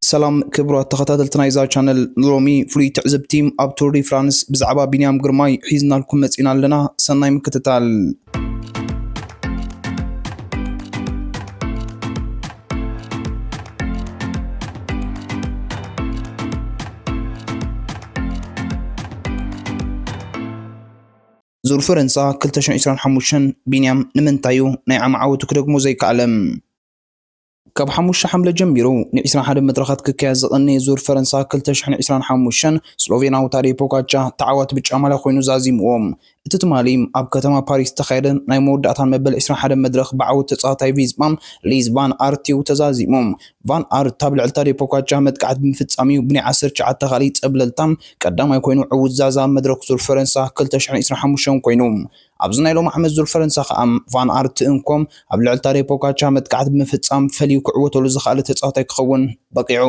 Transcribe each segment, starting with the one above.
ሰላም ክቡራት ተኸታተልቲ ናይዛ ቻነል፣ ንሎሚ ፍሉይ ትዕዝብቲ ኣብ ቱር ዲ ፍራንስ ብዛዕባ ቢንያም ግርማይ ሒዝናልኩም መጺና ኣለና። ሰናይ ምክትታል። ዙር ፈረንሳ ክልተ ሽሕን ዕስራን ሓሙሽተን፣ ቢንያም ንምንታይ እዩ ናይ ዓሚ ዓወቱ ክደግሞ ዘይከኣለ? ካብ ሓሙሽተ ሓምለ ጀሚሩ ን ዕስራን ሓደን መድረኻት ክካየድ ዝቐነየ ዙር ፈረንሳ ክልተ ሽሕን ዕስራን ሓሙሽተን፣ ስሎቬናዊ ታዴ ፖጋቻ ተዓዋቲ ብጫ ማልያ ኮይኑ ዛዚምዎ። እቲ ትማሊ ኣብ ከተማ ፓሪስ ዝተኻየደ ናይ መወዳእታን መበል ዕስራን ሓደን መድረኽ ብዓወት ተጻዋታይ ቪዝማ ሊዝ ቫን ኣርት እዩ ተዛዚሙ። ቫን ኣርት ኣብ ልዕሊ ታዴ ፖጋቻ መጥቃዕቲ ብምፍጻም እዩ ብናይ ዓሰርተ ትሽዓተ ካልኢት ጸብለልታ ቀዳማይ ኮይኑ ዕዉት ዛዛ ኣብ መድረኽ ዙር ፈረንሳ ክልተ ሽሕን ዕስራን ሓሙሽተን ኮይኑ። ኣብዚ ናይ ሎሚ ዓመት ዙር ፈረንሳ ከኣ ቫን ኣርት እንኮ ኣብ ልዕሊ ታዴ ፖጋቻ መጥቃዕቲ ብምፍጻም ፈልዩ ክዕወተሉ ዝኽኣለ ተጻዋታይ ክኸውን በቒዑ።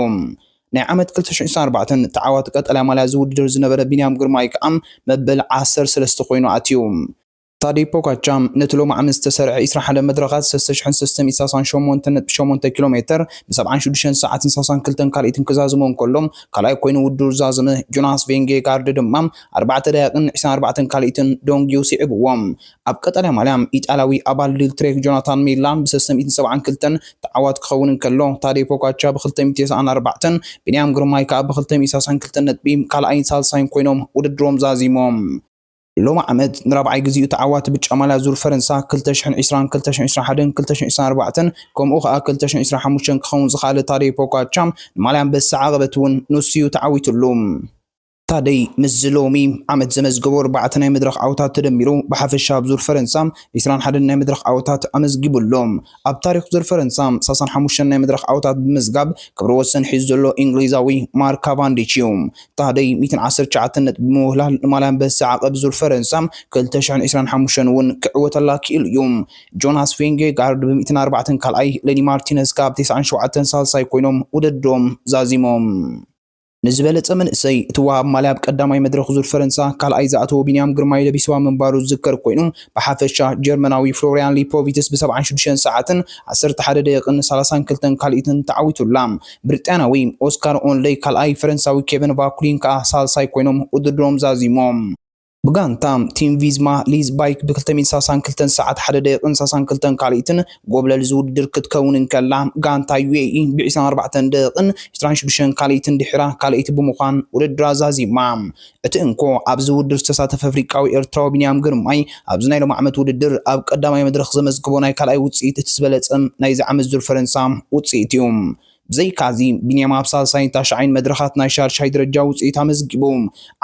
ናይ ዓመት ክልተ ሽሕን ዕስራን ኣርባዕተን ተዓዋቲ ቀጠልያ ማልያ ዝውድድር ዝነበረ ቢንያም ግርማይ ከኣ መበል ዓሰርተ ሰለስተ ኮይኑ ኣትዩ። ታዴ ፖጋቻ ነቲ ሎሚ ዓመት ዝተሰርዐ ዕስራን ሓደን መድረኻት ሰለስተ ሽሕን ሰለስተ ሚእትን ሰላሳን ሸሞንተን ነጥቢ ሸሞንተ ኪሎ ሜተር ብሰብዓን ሽዱሽተን ሰዓትን ሰላሳን ክልተን ካልኢትን ክዛዝሞ እንከሎ፣ ካልኣይ ኮይኑ ውድድሩ ዝዛዘመ ጆናስ ቬንጌጋርድ ድማ ኣርባዕተ ደቂቕን ዕስራን ኣርባዕተን ካልኢትን ዶንጊዩ ስዒብዎ። ኣብ ቀጠልያ ማልያ ኢጣልያዊ ኣባል ዲልትሬክ ጆናታን ሚላን ብሰለስተ ሚእትን ሰብዓን ክልተን ተዓዋቲ ክኸውን እንከሎ፣ ታዴ ፖጋቻ ብክልተ ሚእትን ተስዓን ኣርባዕተን፣ ቢንያም ግርማይ ከኣ ብክልተ ሚእትን ሰላሳን ክልተን ነጥቢ ካልኣይን ሳልሳይን ኮይኖም ውድድሮም ዛዚሞም። ሎሚ ዓመት ንራብዓይ ግዜኡ ተዓዋቲ ብጫ ማልያ ዙር ፈረንሳ ክልተ ሽሕን ዕስራን፣ ክልተ ሽሕን ዕስራን ሓደን፣ ክልተ ሽሕን ዕስራን ኣርባዕተን፣ ከምኡ ከኣ ክልተ ሽሕን ዕስራን ሓሙሽተን ክኸውን ዝኸኣለ ታዴ ፖጋቻ ንማልያ ኣንበሳ ዓቐበት እውን ንሱ እዩ ተዓዊትሉ። ታደይ ምስዚ ሎሚ ዓመት ዘመዝገቦ ኣርባዕተ ናይ መድረኽ ዓወታት ተደሚሩ ብሓፈሻ ኣብ ዙር ፈረንሳ ዕስራን ሓደን ናይ መድረኽ ዓወታት ኣመዝጊቡ ኣሎ። ኣብ ታሪኽ ዙር ፈረንሳ ሰላሳን ሓሙሽተን ናይ መድረኽ ዓወታት ብምዝጋብ ክብረ ወሰን ሒዙ ዘሎ እንግሊዛዊ ማርክ ካቫንዲች እዩ። ታደይ ሚእትን ዓሰርተ ትሽዓተን ነጥቢ ብምውህላል ንማልያ ኣንበሳ ዓቐብ ዙር ፈረንሳ ክልተ ሽሕን ዕስራን ሓሙሽተን እውን ክዕወተላ ክኢሉ እዩ። ጆናስ ቬንጌጋርድ ብሚእትን ኣርባዕተን ካልኣይ፣ ሌኒ ማርቲነዝ ካብ ተስዓን ሸውዓተን ሳልሳይ ኮይኖም ውድድሮም ዛዚሞም። ንዝበለጸ መንእሰይ እቲ ወሃብ ማልያ ኣብ ቀዳማይ መድረኽ ዙር ፈረንሳ ካልኣይ ዝኣተወ ቢንያም ግርማይ ለቢስዋ ምንባሩ ዝዝከር ኮይኑ፣ ብሓፈሻ ጀርመናዊ ፍሎሪያን ሊፖቪትስ ብሰብዓን ሽዱሽተን ሰዓትን ዓሰርተ ሓደ ደቂቕን ሰላሳን ክልተን ካልኢትን ተዓዊቱላ። ብሪጣንያዊ ኦስካር ኦንለይ ካልኣይ፣ ፈረንሳዊ ኬቨን ቫኩሊን ከኣ ሳልሳይ ኮይኖም ውድድሮም ዛዚሞም። ብጋንታ ቲም ቪዝማ ሊዝ ባይክ ብ ክልተ ሚእትን ሰላሳን ክልተን ሰዓት ሓደ ደቂቕን ሰላሳን ክልተን ካልኢትን ጎብለል ዝውድድር ክትከውን እንከላ፣ ጋንታ ዩ ኤ ኢ ብ ዕስራን ኣርባዕተን ደቂቕን ዕስራን ሽዱሽተን ካልኢትን ድሒራ ካልኣይቲ ብምዃን ውድድራ ዛዚማ። እቲ እንኮ ኣብዚ ውድድር ዝተሳተፈ ኣፍሪቃዊ ኤርትራዊ ቢንያም ግርማይ ኣብዚ ናይ ሎሚ ዓመት ውድድር ኣብ ቀዳማይ መድረኽ ዘመዝግቦ ናይ ካልኣይ ውጽኢት እቲ ዝበለጸ ናይዚ ዓመት ዙር ፈረንሳ ውጽኢት እዩ። ብዘይካዚ፣ ቢንያም ኣብ ሳልሳይን ታሽዓይን መድረኻት ናይ ሻድሻይ ደረጃ ውጽኢት ኣመዝጊቡ።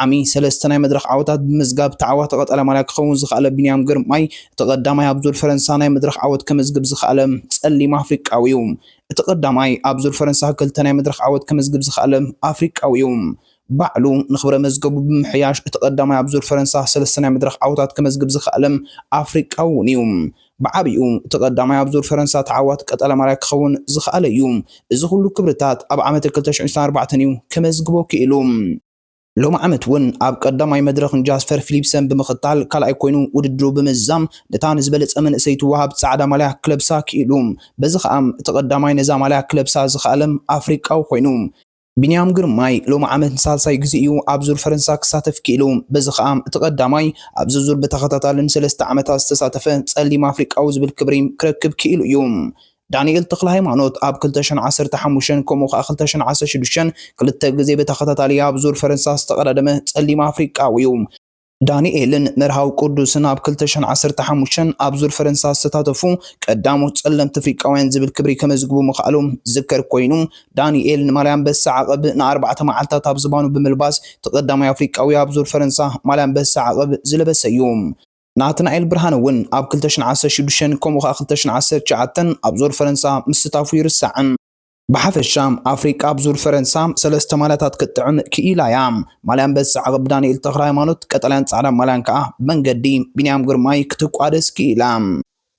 ዓሚ ሰለስተ ናይ መድረኽ ዓወታት ብምዝጋብ ተዓዋቲ ቀጠልያ ማልያ ክኸውን ዝኸኣለ ቢንያም ግርማይ፣ እቲ ቀዳማይ ኣብ ዙር ፈረንሳ ናይ መድረኽ ዓወት ከመዝግብ ዝኸኣለ ጸሊም ኣፍሪቃዊ እዩ። እቲ ቀዳማይ ኣብ ዙር ፈረንሳ ክልተ ናይ መድረኽ ዓወት ከመዝግብ ዝኸኣለ ኣፍሪቃዊ እዩ። ባዕሉ ንኽብረ መዝገቡ ብምሕያሽ፣ እቲ ቀዳማይ ኣብ ዙር ፈረንሳ ሰለስተ ናይ መድረኽ ዓወታት ከመዝግብ ዝኸኣለ ኣፍሪቃዊ እውን እዩ። ብዓቢኡ እቲ ቀዳማይ ኣብ ዙር ፈረንሳ ተዓዋቲ ቀጠልያ ማልያ ክኸውን ዝኸኣለ እዩ። እዚ ኩሉ ክብርታት ኣብ ዓመተ ክልተ ሽሕን ዕስራን ኣርባዕተን እዩ ከመዝግቦ ክኢሉ። ሎሚ ዓመት እውን ኣብ ቀዳማይ መድረኽ ንጃስፐር ፊሊፕሰን ብምኽታል ካልኣይ ኮይኑ ውድድሩ ብምዝዛም፣ ነታ ንዝበለጸ መንእሰይ ትወሃብ ጻዕዳ ማልያ ክለብሳ ክኢሉ። በዚ ኸኣ እቲ ቀዳማይ ነዛ ማልያ ክለብሳ ዝኸኣለ ኣፍሪቃዊ ኮይኑ። ቢንያም ግርማይ ሎሚ ዓመት ንሳልሳይ ግዜ እዩ ኣብ ዙር ፈረንሳ ክሳተፍ ክኢሉ። በዚ ኸኣ እቲ ቀዳማይ ኣብዚ ዙር ብተኸታታሊ ንሰለስተ ዓመታት ዝተሳተፈ ጸሊም ኣፍሪቃዊ ዝብል ክብሪ ክረክብ ክኢሉ እዩ። ዳንኤል ተኽለ ሃይማኖት ኣብ ክልተ ሽሕን ዓሰርተ ሓሙሽተን ከምኡ ኸኣ ክልተ ሽሕን ዓሰርተ ሽዱሽተን ክልተ ግዜ ብተኸታታሊ ኣብ ዙር ፈረንሳ ዝተቐዳደመ ጸሊም ኣፍሪቃዊ እዩ። ዳንኤልን መርሃዊ ቅዱስን ኣብ ክልተ ሽሕን ዓሰርተ ሓሙሽተን ኣብ ዙር ፈረንሳ ዝተሳተፉ ቀዳሞት ጸለምቲ ኣፍሪቃውያን ዝብል ክብሪ ከመዝግቡ ምኽኣሎም ዝዝከር ኮይኑ፣ ዳንኤል ንማልያ ኣንበሳ ዓቐብ ንኣርባዕተ መዓልታት ኣብ ዝባኑ ብምልባስ፣ እቲ ቀዳማይ ኣፍሪቃዊ ኣብ ዙር ፈረንሳ ማልያ ኣንበሳ ዓቐብ ዝለበሰ እዩ። ናትናኤል ብርሃነ እውን ኣብ ክልተ ሽሕን ዓሰርተ ሽዱሽተን ከምኡ ኸኣ ክልተ ሽሕን ዓሰርተ ትሽዓተን ኣብ ዙር ፈረንሳ ምስታፉ ይርሳዕን። ብሓፈሻ ኣፍሪቃ ኣብ ዙር ፈረንሳ ሰለስተ ማልያታት ክትጥዕም ክኢላ እያ። ማልያ ኣንበሳ ዓቐብ ዳንኤል ተኽለ ሃይማኖት፣ ቀጠልያን ጻዕዳን ማልያን ከኣ ብመንገዲ ቢንያም ግርማይ ክትቋደስ ክኢላ።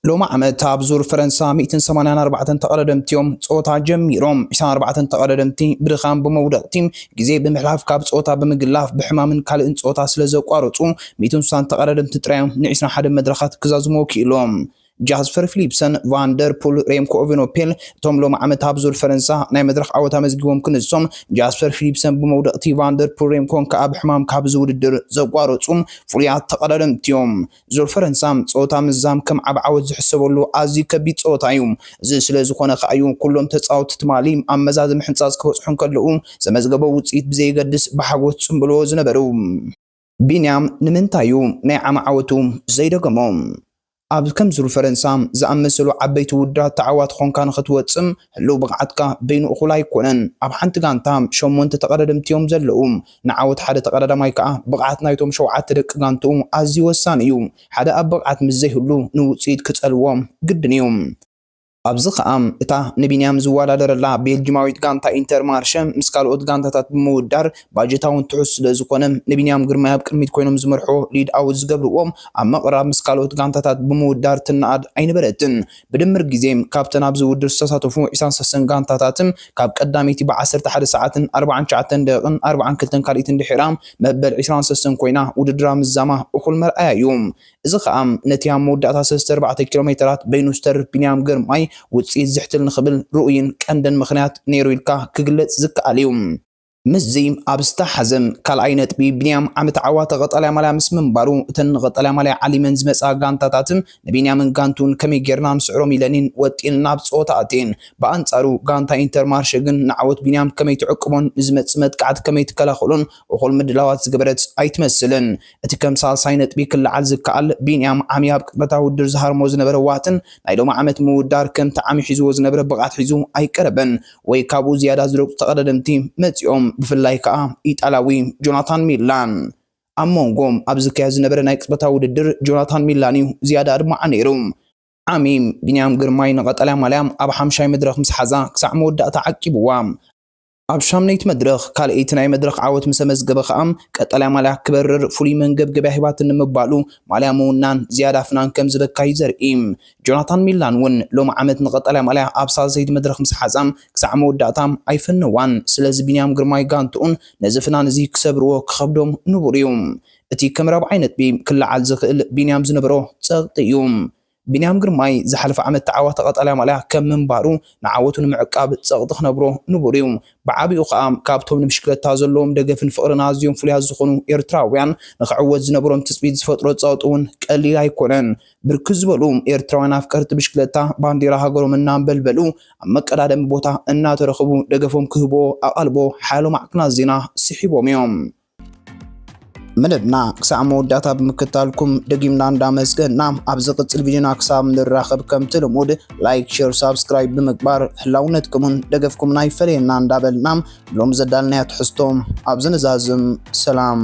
ሎሚ ዓመት ኣብ ዙር ፈረንሳ ሚእትን ሰማንያን ኣርባዕተን ተቐዳደምቲ እዮም ጸወታ ጀሚሮም። ዕስራን ኣርባዕተን ተቐዳደምቲ ብድኻም ብመውደቕቲ ግዜ ብምሕላፍ ካብ ጸወታ ብምግላፍ ብሕማምን ካልእን ጸወታ ስለ ዘቋረጹ፣ ሚእትን ስሳን ተቐዳደምቲ ጥራይ እዮም ንዕስራን ሓደን መድረኻት ክዛዝሙ ክኢሎም። ጃስፐር ፊሊፕሰን፣ ቫንደርፑል፣ ሬምኮ ኤቨኖፔል እቶም ሎሚ ዓመት ኣብ ዙር ፈረንሳ ናይ መድረኽ ዓወት ኣመዝጊቦም ክንሶም፣ ጃስፐር ፊሊፕሰን ብመውደቕቲ፣ ቫንደርፑል፣ ሬምኮን ከኣ ብሕማም ካብዚ ውድድር ዘቋረጹ ፍሉያት ተቐዳደምቲ እዮም። ዙር ፈረንሳ ጸወታ ምዛም ከም ዓቢ ዓወት ዝሕሰበሉ ኣዝዩ ከቢድ ጸወታ እዩ። እዚ ስለ ዝኾነ ከኣ እዩ ኩሎም ተጻወትቲ ትማሊ ኣብ መዛዘሚ ሕንጻጽ ክበጽሑ እንከለዉ ዘመዝገቦ ውጽኢት ብዘየገድስ ብሓጎስ ጽምብልዎ ዝነበሩ። ቢንያም ንምንታይ እዩ ናይ ዓሚ ዓወቱ ዘይደገሞ? ኣብ ከም ዙር ፈረንሳ ዝኣመሰሉ ዓበይቲ ውድድራት ተዓዋቲ ኾንካ ንኽትወጽእ ህሉው ብቕዓትካ በይኑ እኹል ኣይኮነን። ኣብ ሓንቲ ጋንታ ሸሞንተ ተቐዳደምቲ እዮም ዘለዉ። ንዓወት ሓደ ተቐዳዳማይ ከኣ ብቕዓት ናይቶም ሸውዓተ ደቂ ጋንትኡ ኣዝዩ ወሳኒ እዩ። ሓደ ኣብ ብቕዓት ምስ ዘይህሉ ንውጽኢት ክጸልዎ ግድን እዩ። ኣብዚ ከኣ እታ ንቢንያም ዝወዳደረላ ቤልጂማዊት ጋንታ ኢንተርማርሸ ምስ ካልኦት ጋንታታት ብምውዳር ባጀታ እውን ትሑት ስለ ዝኾነ ንቢንያም ግርማይ ኣብ ቅድሚት ኮይኖም ዝመርሑ ሊድ ኣውት ዝገብርዎ ኣብ ምቕራብ ምስ ካልኦት ጋንታታት ብምውዳር ትነኣድ ኣይነበረትን። ብድምር ግዜ ካብተን ኣብዚ ውድድር ዝተሳተፉ ዕስራን ሰለስተን ጋንታታትን ካብ ቀዳመይቲ ብ ዓሰርተ ሓደ ሰዓትን ኣርባዓን ትሽዓተን ደቂቕን ኣርባዓን ክልተን ካልኢትን ድሒራ መበል ዕስራን ሰለስተን ኮይና ውድድራ ምዛማ እኹል መርኣያ እዩ። እዚ ከኣ ነቲ ኣብ መወዳእታ ሰለስተ ኣርባዕተ ኪሎ ሜተራት በይኑ ዝተርፍ ቢንያም ግርማይ ውጽኢት ዝሕትል ንኽብል ርኡይን ቀንድን ምኽንያት ነይሩ ኢልካ ክግለጽ ዝከኣል እዩ። ምስዚ ኣብ ዝተሓዘ ካልኣይ ነጥቢ፣ ቢንያም ዓመት ዓዋተ ቀጠልያ ማልያ ምስ ምንባሩ እተን ንቀጠልያ ማልያ ዓሊመን ዝመጻ ጋንታታትን ንቢንያምን ጋንቱን ከመይ ጌርና ንስዕሮም ኢለንን ወጢንን ናብ ጸወታ ኣትየን። ብኣንጻሩ ጋንታ ኢንተርማርሸ ግን ንዓወት ቢንያም ከመይ ትዕቅቦን ንዝመጽእ መጥቃዕቲ ከመይ ትከላኸሎን እኹል ምድላዋት ዝገበረት ኣይትመስልን። እቲ ከም ሳልሳይ ነጥቢ ክለዓል ዝከኣል ቢንያም ዓሚ ኣብ ቅድመታ ውድድር ዝሃርሞ ዝነበረ ዋትን ናይ ሎሚ ዓመት ምውዳር ከምቲ ዓሚ ሒዝዎ ዝነበረ ብቕዓት ሒዙ ኣይቀረበን ወይ ካብኡ ዝያዳ ዝረግጹ ተቐዳደምቲ መጺኦም፣ ብፍላይ ከኣ ኢጣልያዊ ጆናታን ሚላን። ኣብ መንጎ ኣብ ዝካየድ ዝነበረ ናይ ቅጽበታዊ ውድድር ጆናታን ሚላን እዩ ዝያዳ ኣድማዒ ነይሩ። ዓሚ ቢንያም ግርማይ ንቀጠልያ ማልያ ኣብ ሓምሻይ መድረኽ ምስ ሓዛ ክሳዕ መወዳእታ ዓቂብዋ። ኣብ ሻምነይቲ መድረኽ ካልኣይቲ ናይ መድረኽ ዓወት ምስ ኣመዝገበ ከኣ ቀጠልያ ማልያ ክበርር ፍሉይ መንገብገቢያ ሂባትኒ ምባሉ ማልያ ምውናን ዝያዳ ፍናን ከም ዝበካ እዩ ዘርኢ። ጆናታን ሚላን እውን ሎሚ ዓመት ንቀጠልያ ማልያ ኣብ ሳልሰይቲ መድረኽ ምስ ሓዛ ክሳዕ መወዳእታ ኣይፈነዋን። ስለዚ ቢንያም ግርማይ ጋንትኡን ነዚ ፍናን እዚ ክሰብርዎ ክኸብዶም ንቡር እዩ። እቲ ከም ራብዓይ ነጥቢ ክለዓል ዝኽእል ቢንያም ዝነበሮ ጸቕጢ እዩ። ቢንያም ግርማይ ዝሓለፈ ዓመት ተዓዋቲ ቀጠልያ ማልያ ከም ምንባሩ ንዓወቱ ንምዕቃብ ጸቕጢ ክነብሮ ንቡር እዩ። ብዓቢኡ ከኣ ካብቶም ንብሽክለታ ዘለዎም ደገፍን ፍቕርን ኣዝዮም ፍሉያት ዝኾኑ ኤርትራውያን ንኽዕወት ዝነበሮም ትጽቢት ዝፈጥሮ ጸቕጢ እውን ቀሊል ኣይኮነን። ብርክት ዝበሉ ኤርትራውያን ኣፍቀርቲ ብሽክለታ ባንዴራ ሃገሮም እናንበልበሉ ኣብ መቀዳደሚ ቦታ እናተረኽቡ ደገፎም ክህብዎ ኣቓልቦ ሓያሎ ማዕከናት ዜና ስሒቦም እዮም። መደብና ክሳዕ መወዳእታ ብምክታልኩም ደጊምና እንዳመስገና፣ ኣብ ዝቕጽል ቪድዮና ክሳብ ንራኸብ ከምቲ ልሙድ ላይክ፣ ሼር፣ ሳብስክራይብ ብምግባር ህላውነትኩምን ደገፍኩምን ኣይፈለየና እንዳበልና ሎም ዘዳልናዮ ትሕዝቶ ኣብዚ ንዛዝም። ሰላም።